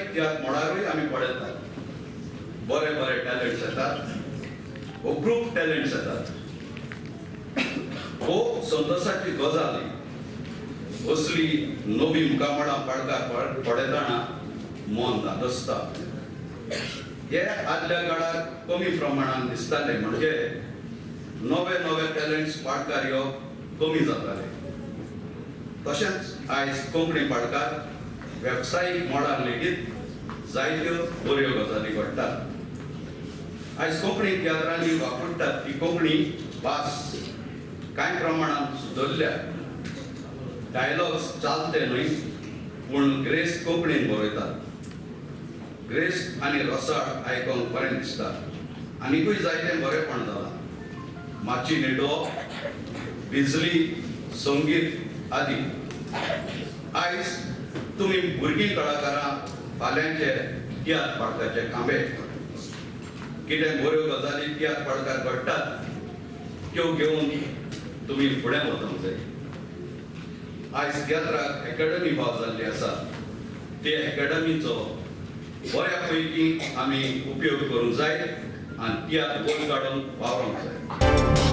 वेवसायीक तियात्र मळारूय आमी पळयतात. बरे बरे टॅलंट्स येतात, ग्रुप टॅलंट्स येतात. हो संतोषाची गजाल. असली नवी मुखामळां पाडकार पळयतना मन धादसता. हे आदल्या काळार कमी प्रमाणान दिसताले, म्हणजे नवे नवे टॅलंट्स पाडकार येवप कमी जाताले. तशेंच आयज कोंकणी पाडकार वेवसायीक मळार लेगीत जायत्यो बऱ्यो गजाली घडटात. आयज कोंकणी तियात्रांनी वापरतात ती कोंकणी भास कांय प्रमाणात सुदरल्या. डायलॉग्स चालते न्हय, पूण ग्रेस कोंकणीन बरयतात. ग्रेस आनी रसाळ आयकोंक बरें दिसता. आनिकूय जायतें बरेंपण जालां, माची निडो, बिजली, संगीत आदी. आयज तुमी भुरगीं कलाकारां फाल्यांचे तियात्र पाडकाचे खांबे. कितें बऱ्यो गजाली तियात्र पाडकार घडटात त्यो घेवन तुमी फुडें वचूंक जाय. आयज तियात्राक एकाडमी फाव जाल्ली आसा. ते एकाडमीचो बऱ्या पैकी आमी उपयोग करूंक जाय आनी तियात्र वयर काडून वावरोंक जाय.